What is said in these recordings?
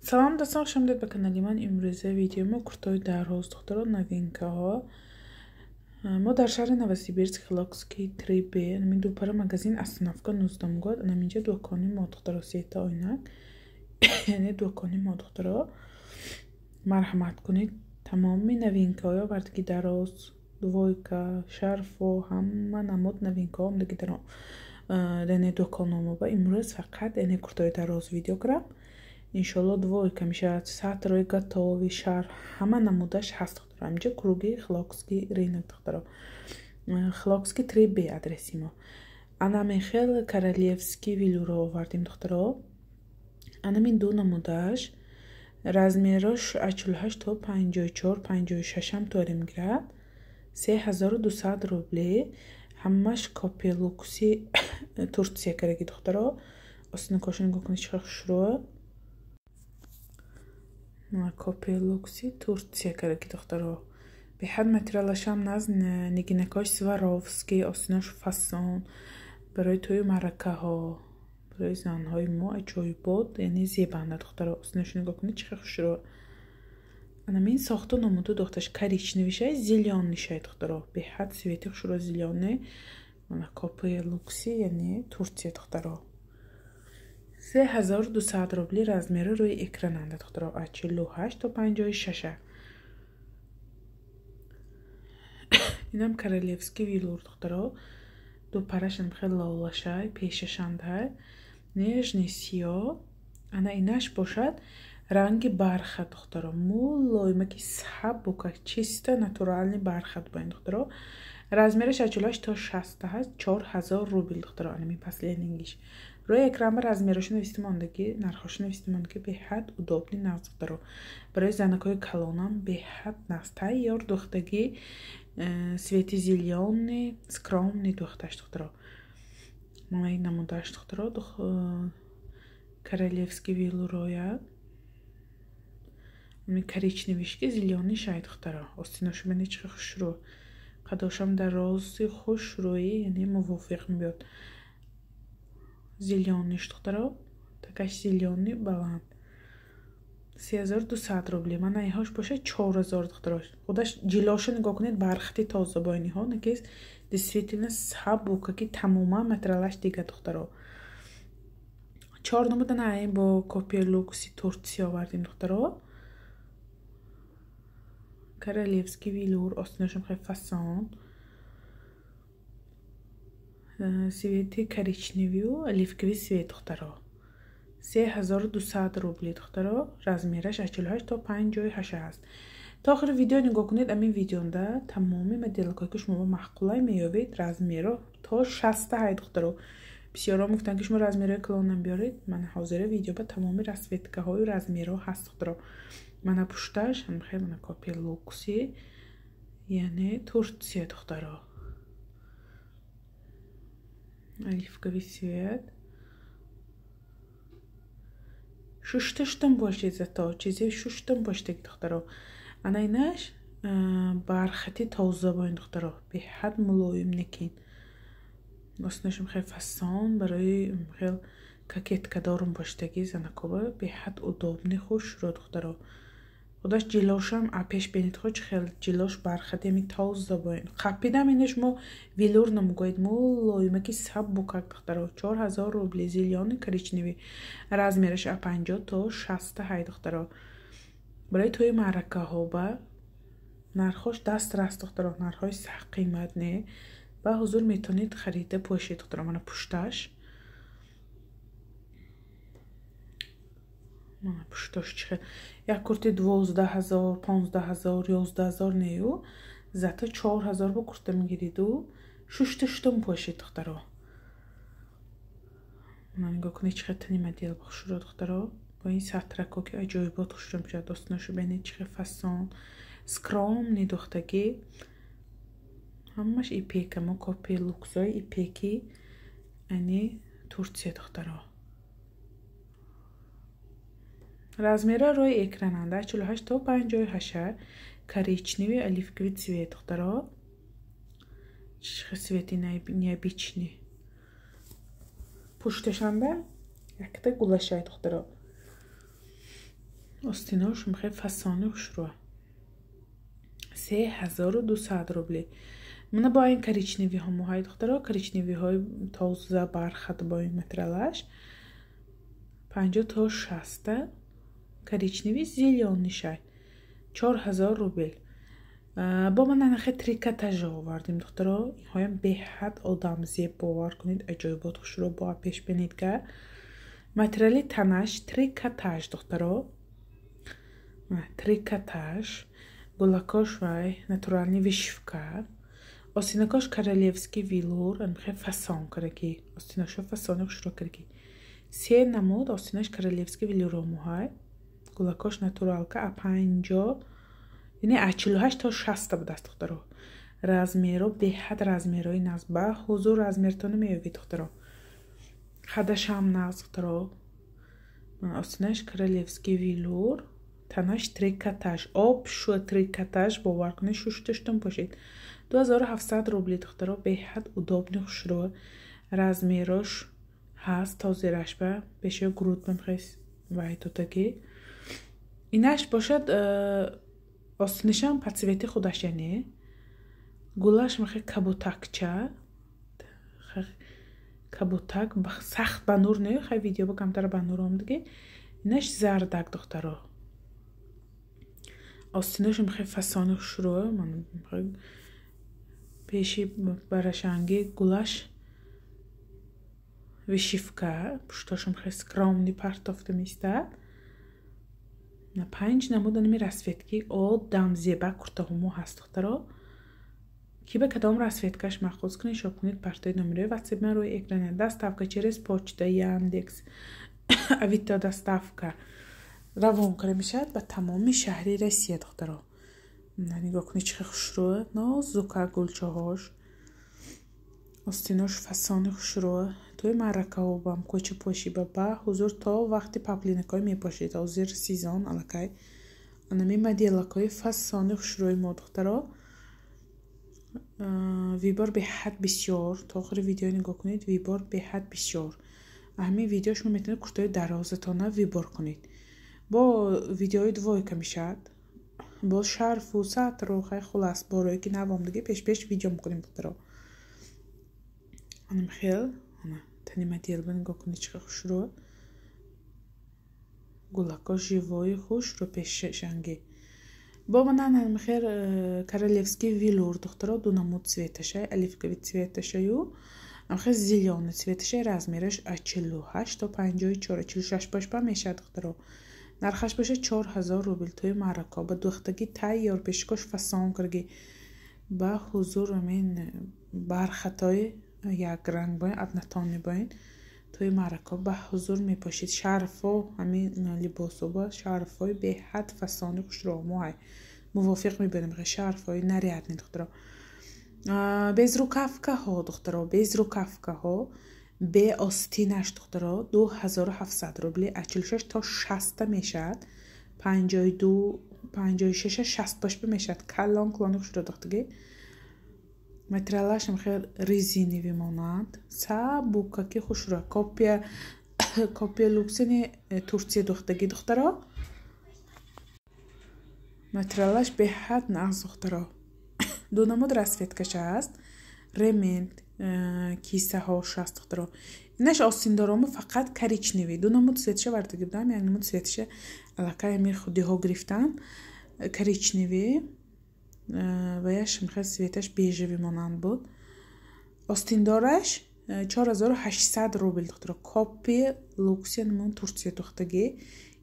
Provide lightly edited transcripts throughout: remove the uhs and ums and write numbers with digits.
Салом дӯстон, хуш омадед ба канали ман. Имрӯза видеои мо куртои дароз, духтаро, новинкаҳо. Мо дар шаҳри Новосибирск, Хилокский 3Б, ҳамин дупара магазин, остановка 19 год, ҳаминҷа дукони мо, духтаро, сета ойнак, яъне дукони мо, духтаро. Марҳамат кунед, тамоми новинкаҳои овардаги дароз, двойка, шарфо, ҳама намуд новинкаҳо омдаги дар яъне дуконо мо. Ба имрӯз фақат яъне куртои дароз видео кардам. Иншолло двойка мешавад, сатрои готовый, шарф, ҳама намудаш ҳаст, духтаро. Ҳаминҷа круги Хилокский рынок, духтаро. Хилокский 3Б адреси мо. Анамин хел королевский велюро овардем, духтаро. Анамин ду намудаш, размерош аз 48 то 54, 56 ҳам тори мегирад. 3200 рубле. Ҳамаш копия лукси Турция кардаги, духтаро. Остинакошо нигоҳ кунед, чӣ хел хушрӯ. Копия лукси Турция кардаги, духтаро. Беҳад материалашам наз, нигинакош Сваровский, остинош фасон. Барои тӯю маъракаҳо, барои занҳои мо аҷоибот, яъне зебанда, духтаро. Остинош нигоҳ кунед, чӣ хел хушрӯ. Анамин сохту намуду духташ коричневишай, зелёнишай, духтаро. Беҳад цвети хушрӯ зелёный. Мана копия лукси, яъне Турция, духтаро. 3200 рубли, размери рӯи экрананда, духтаро, аз 48 то 56. Инам королевский велюр, духтаро. Ду парашам хеле лолашай, пешашандай. Нежный сиёҳ. Ана инаш бошад ранги бархат, духтаро. Мулоимаки сабука, чисто натуральный бархат бо ин, духтаро. Размераш аз 48 то 60 ҳаст, 4000 рубл, духтаро. Анами последнигиш. Рӯи экран ба размерошо нависта мондагӣ, нархошо нависта мондагӣ, беҳад удобный нағз, духтаро. Барои занакҳои калонам беҳад нағз. Тайёр духтагӣ, цвети зелёный, скромный духташ, духтаро. Мана ин намудаш, духтаро, королевский велюроя. Коричневишки зелёный шай, духтаро. Остиношо бинед, чӣ хушрӯ. Қадошам дарози хушрӯи, яъне мувофиқ мебиёд. Зелёниш, духтаро, такаш зелёный баланд. 3200 рубли. Мана инҳош бошад 4000, духтаро. Худаш ҷилошо нигоҳ кунед, бархати тоза бо инҳо, накес действительно сабука ки тамоман материалаш дига, духтаро. Чор намуда на бо копия лукси Турция овардем, духтаро. Королевский велюр, остиношам хеле фасон. Цвети коричневию оливковый цвет, духтаро. 3200 рубли, духтаро. Размераш аз 48 то 58 аст. То охири видео нигоҳ кунед, амин видеонда тамоми моделкое ки шумо маъқулай меёбед, размеро то 60 ҳай, духтаро. Бисёрҳо мегуфтанд, ки шумо размерои калонам биёред. Мана ҳозира видео ба тамоми расцветкаҳою размерҳо ҳаст, духтаро. Мана пушташ ҳамхел, мана копия лукси, яъне Турция, духтаро. Оливковый цвет. Шушташтам бошед, зато чизе шуштам бошед, духтаро. Ана инаш бархати тоза бо ин, духтаро. Беҳад мулоим некин. Оснашам хеле фасон, барои хел кокетка дорум боштаги занакова беҳад удобный, хушрӯ, духтаро. Худаш ҷилошам пеш бинед, хо чӣ хел ҷилош бархати ами тоза бо ин. Қапидам ина шумо велюр намегӯед, мулоимаки сабукак, духтаро. 4000 рубли, зелёный коричневый. Размераш аз 50 то 60 ҳай, духтаро. Барои тӯи маъракаҳо ба нархош дастрас, духтаро. Нархҳои сахт қимат не. Ба ҳузур метавонед харида пӯшед, духтаро. Мана пушташ. Мана пушташ чӣ хел. Як курти 12 000, 15 000, 11 000 нею. Зато 4000 бо курта мегириду. Шушта шуштам пӯшед, духтаро. Мана нигоҳ кунед, чӣ хел тани модел хушрӯ, духтаро. Бо ин сатрако ки аҷоибот хушрӯ мешавад. Остиношу бинед, чӣ хел фасон. Скромный духтагӣ. Ҳамаш ипека, мо копия луксои ипеки, яъне Турция, духтаро. Размера рӯи экрананда 48 то 58, коричневый оливковый цвет, духтаро. Чӣ цвети необычный. Пушташанда якта гулашай, духтаро. Остинош мехе фасони хушрӯа. 3200 рубли. Мана бо ин коричневиҳо моҳай, духтаро, коричневиҳои тоза бархат бо ин материалаш 50 то 60, коричневый, зелёный шай, 4000 рубл. Бо ман анахе трикотажа овардем, духтаро. Инҳоям беҳад одамзеб, бовар кунед, аҷоибот хушрӯ. Бо пеш бинед ка материали танаш трикотаж, духтаро, трикотаж, гулакош вай натуральный, вышивка, остинакош королевский велюр, анхе фасон караги, остинашо фасони хушрӯ караги. Се намуд остинаш королевский велюро муҳай, гулакош натуралка, а 50, яъне аз 48 то 60 будааст, духтаро. Размеро беҳад размерои нағз, ба ҳузур размертона меёбед, духтаро. Хадашам нағз, духтаро. Остинаш королевский велюр, танаш трикотаж, об шу трикотаж, бовар кунед, шушташтон пошед. 2700 рубли, духтаро, беҳад удобный, хушрӯ, размерош ҳаст, то зерашба беша грудь бамхес вай тотагӣ. Инаш бошад остинашам по цвети худаш, яъне гулаш мехе кабутакча, кабутак, сахт ба нур не, хай видео ба камтар ба нур омдагӣ. Инаш зардак, духтаро. Остинаш мехе фасони хушрӯ, пеши барашанги, гулаш вышивка, пуштошам хе скромный партофта меистад. Панҷ намуд анами расцветки одам зеба куртаҳомо ҳаст, духтаро. Ки ба кадом расцветкаш махсус кунед, шоп кунед, партои номерои ватсап ман рӯи экране. Доставка через почта, Яндекс, Авито доставка равон карда мешавад ба тамоми шаҳри Россия, духтаро. Нигоҳ кунед, чӣ хел хушрӯ, нозука гулчаҳош, остинош фасони хушрӯ. Тои маъракаҳо бам кӯчапошӣ ба ҳузур то вақти паплинакҳои мепошед. Ҳозир сезон аллакай анами моделакҳои фасони хушрӯи мо, духтаро. Выбор беҳад бисёр. То охири видео нигоҳ кунед, выбор беҳад бисёр. Ҳамин видео шумо метавонед куртаи дарозатона выбор кунед. Бо видеои двойка мешавад, боз шарфу сатру хай, хулас, борое ки навомдагӣ пеш-пеш видео мекунем, духтаро. Анам хел тани моделба нигоҳ кунед, чӣ хушрӯ, гулако живои хушрӯ, пешшангӣ. Бо манан хер королевский велюр, духтаро, ду намуд цветашай, оливковый цветашаю амхел зелёный цветашай. Размераш аз 48 то 54, 46 бошба мешавад, духтаро. Нархаш бошад 4000 рубл. Тои маърака ба духтагӣ тайёр, пешкош фасон карги, ба ҳузур амин бархатои якранг боин, однотонный боин, тои маърака ба ҳузур мепошид. Шарфо ҳамин либосо ба шарфҳои беҳад фасони хушрӯмоҳай мувофиқ мебинем, шарфҳои нарядный, духтаро. Безрукавкаҳо, духтаро, безрукавкаҳо, бе остинаш, духтаро, 2700 рубли, аз 46 то 60 мешавад, 52, 56, 60 бошба мешавад. Калон калони хушрӯ духтагӣ. Материалашам хел резиновый монанд, сабукаки, хушрӯ, копия люксини Турция духтагӣ, духтаро. Материалаш беҳад нағз, духтаро. Ду намуд расцветкаш аст, ремень, кисаҳош аст, духтаро. Инаш остиндоромо фақат коричневый, ду намуд цветша вардагӣ будам, як намуд цветша аллакай ами худиҳо гирифтан, коричневый ва яш мехел цветаш бежевый монанд буд. Остиндораш 4800 рубл, духтаро. Копи лукси намун Турция духтагӣ,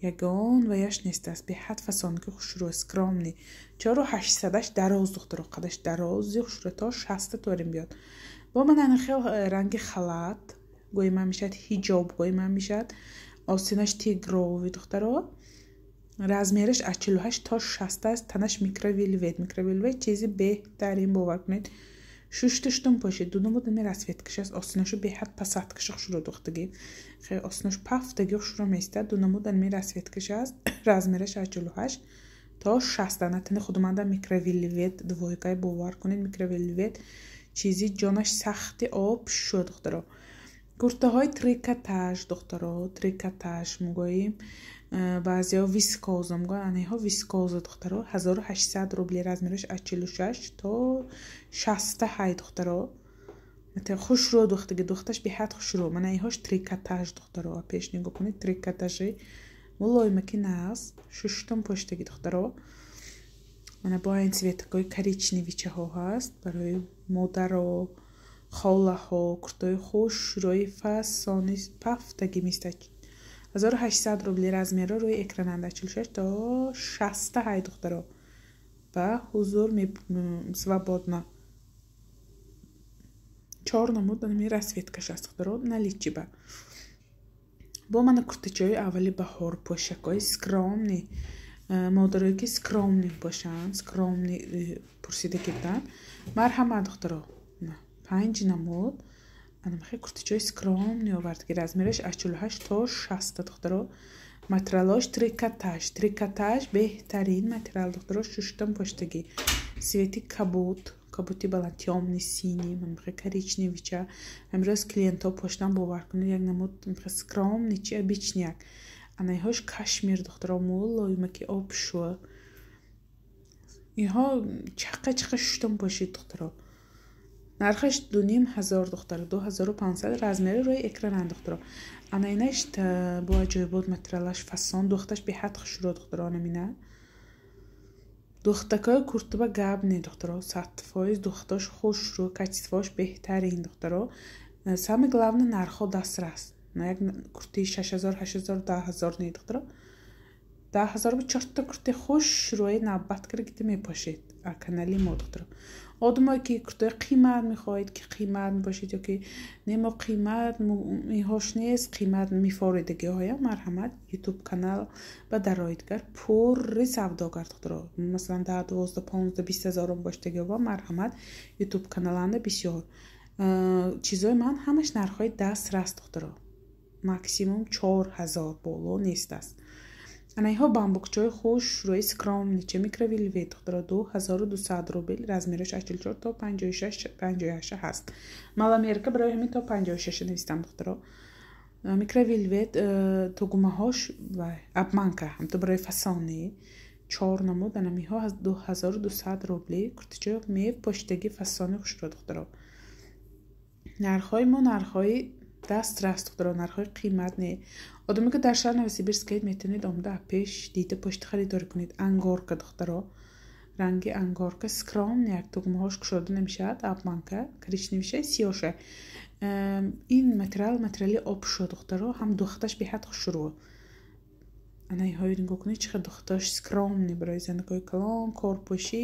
ягон ваяш нест аст, беҳад фасонки хушрӯ, скромный. 4800-аш дароз, духтаро, қадаш дарози хушрӯ, то 60 торим биёд. Бо ман ана хел ранги халат гӯи ман мешавад, ҳиҷоб гӯи ман мешавад, остинаш тигровый, духтаро. Размераш аз 48 то 60 аст, танаш микровелвет. Микровелвет чизи беҳтарин, бовар кунед, шуштуштун пошед. Ду намуд ами расцветкаш аст, остинашу беҳад посадкаша хушрӯ духтагӣ, хеле остинаш пафтагӣ, хушрӯ меистад. Ду намуд ами расцветкаш аст, размераш аз 48 то 60. Ана тани худуманда микровелвет двойкай, бовар кунед, микровелвет чизи ҷонаш сахти об шуд, духтаро. Куртаҳои трикотаж, духтаро, трикотаж мегӯем. Баъзеҳо вискоза мегӯянд, анаиҳо вискоза, духтаро, 1800 рубли. Размераш аз 46 то 68, духтаро. Хушрӯ духтаги, духташ беҳад хушрӯ. Мана иҳош трикотаж, духтаро, пеш нигоҳ кунед, трикотажи мулоимаки нағз, шуштум пӯштаги, духтаро. Мана бо ин цветакҳои коричневичаҳо ҳаст барои модаро, холаҳо. Куртои хушрӯи фасони пафтаги миста, 1800 рубли. Размерро рӯи экрананда, 46 то 68, духтаро. Ба ҳузур свободно. Чор намуд ами расцветкаш аст, духтаро, наличии ба. Бо мана куртачаҳои аввали баҳор, пӯшакҳои скромный, модарое ки скромный бошанд, скромный пурсида буданд, марҳамат, духтаро. Панҷ намуд анамхе куртачаҳои скромный овард, ки размераш аз 48 то 60, духтаро. Материалош трикотаж, трикотаж беҳтарин материал, духтаро, шуштам поштагӣ. Цвети кабуд, кабути баланд, тёмный синий, манхе коричневича. Ҳамирӯз клиентҳо поштан, бовар кунед, як намуд скромный чи обычный як. Анаиҳош кашмир, духтаро, мулоимаки обшӯ. Инҳо чақа чақа шуштам пошид, духтаро. Нархаш 2500, духтаро, 2500. Размери рӯи экрананд, духтаро. Ана инаш бо аҷоибот, материалаш фасон, духташ беҳад хушрӯ, духтаро. Анамина духтакҳои куртуба гап не, духтаро, 100% духтош хушрӯ, качествош беҳтарин, духтаро. Самое главное, нархҳо дастрас. Як куртии 6000, 8000, 10 000 не, духтаро. 10 000 бо чорта курти хушрӯи навбат кара гита мепошед канали мо, духтаро. Одамое ки куртои қимат мехоҳед, ки қимат бошед, ё ки немо қимат иҳош нест, қимат мефоридагиҳоя, марҳамат, Ютуб канал ба дароидгар пурри савдогар, духтаро. Масалан, 10, 12, 15, 20 ҳазорум боштагиҳо, марҳамат, Ютуб каналанда бисёр чизои ман, ҳамаш нархҳои дастрас, духтаро, максимум 4000 боло нест аст. Ана иҳо бамбукчаҳои хуш рӯи скромнича, микровельвет, духтаро, 2200 рубл. Размераш аз 44 то 56, 58 ҳаст. Маломерка, барои ҳамин то 56 навистам, духтаро. Микровельвет, тугмаҳош обманка, ҳамто барои фасонӣ. Чор намуд анамиҳо 2200 рубли. Куртачаҳои мепоштаги фасони хушро, духтаро. Нархҳои мо нархҳои дастрас, духтаро, нархҳои қимат не. Одаме ки дар шаҳр Новосибирскаед, метавонед омода пеш дида пошти харидорӣ кунед. Ангорка, духтаро, ранги ангорка, скромный як, тугмаҳош кушода намешавад, обманка, коричневиша, сиёша. Ин материал материали обшо, духтаро, ҳам духташ беҳад хушрӯ. Анаиҳои нигоҳ кунед, чӣ қадр духташ скромный, барои занакҳои калон, корпӯшӣ,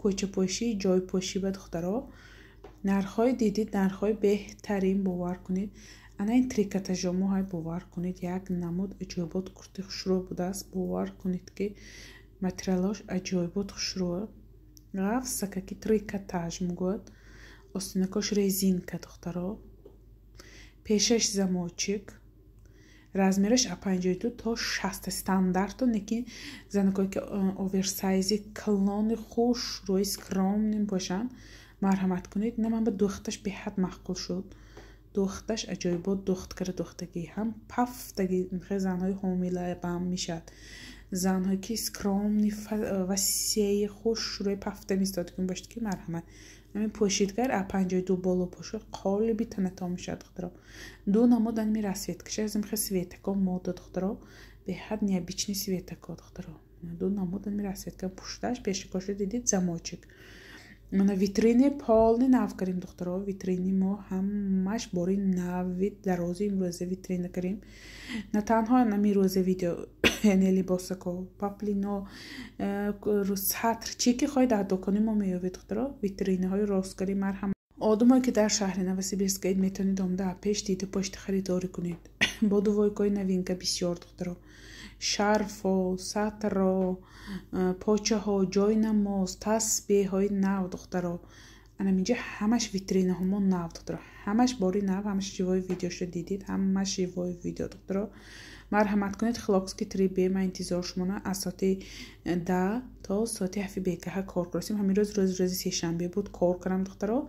кӯчапӯшӣ, ҷойпӯшӣ ба, духтаро. Нархҳои дидид, нархҳои беҳтарин, бовар кунед. Ана ин трикотажомоҳай, бовар кунед, як намуд аҷоибот курти хушрӯ будааст. Бовар кунед, ки материалҳош аҷоибот хушрӯ, ғафсака ки трикотаж мегӯяд. Остинакош резинка, духтаро, пешаш замочек. Размераш а 52 то 60 стандарту, лекин занакое ки оверсайзи калони хуш рӯи скромный бошанд, марҳамат кунед. Ина ман ба духташ беҳад маъқул шуд. Духташ аҷоибот, духт кара духтагӣ, ҳам пафтагӣ. Хе занҳои ҳомила бам мешавад, занҳое ки скромный васеи хуш рӯи пафта мистодагӣ бошад, ки марҳамат. Ҳамин пӯшидгар а 52 боло пӯшо, қолиби танатон мешавад, духтаро. Ду намуд ами расцветкаша аз хе цветако мода, духтаро, беҳад необычный цветако, духтаро. Ду намуд ами расцветка пушташ, пешикошо дидид, замочек. Мана витрини полный нав кардем, духтаро. Витрини мо ҳамаш бори нави дарози имрӯза витрина кардем. На танҳо нами рӯза видео, яъне либосако, паплино, сатр, чӣ ки хоҳед, дар дукони мо меёбед, духтаро. Витринаҳои рост кардем, марҳамат. Одамое ки дар шаҳри Новосибирскаед, метавонед омода пеш дида пошти харидорӣ кунед. Бо двойкаҳои новинка бисёр, духтаро, шарфо, сатро, почаҳо, ҷойнамоз, тасбеҳҳои нав, духтаро. Анаминҷа ҳамаш витринаҳомо нав, духтаро, ҳамаш бори нав, ҳамаш живой видеошо дидид, ҳамаш живой видео, духтаро. Марҳамат кунед, Хилокский 3Б, ман интизор шумона. Аз соати 10 то соати 7 бегаҳа кор кардем. Ҳамин рӯз, рӯзи сешанбе буд, кор кардам, духтаро.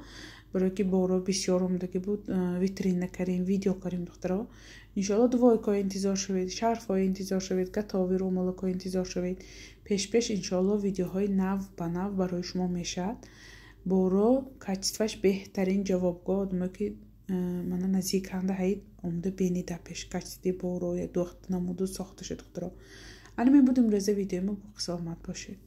Барое ки боро бисёр омдагӣ буд, витрина кардем, видео кардем, духтаро. Иншоалло, двойкаҳо интизор шавед, шарфҳо интизор шавед, готовый румолакҳо интизор шавед. Пешпеш, иншоалло, видеоҳои нав ба нав барои шумо мешавад. Боро качестваш беҳтарин, ҷавобгоҳ. Одаме ки мана наздиканда ҳаид, омда бенида пеш качестви боро духт намуду сохта шуд, духтаро. Ана мебуд имрӯза видеои мо. Саломат бошед.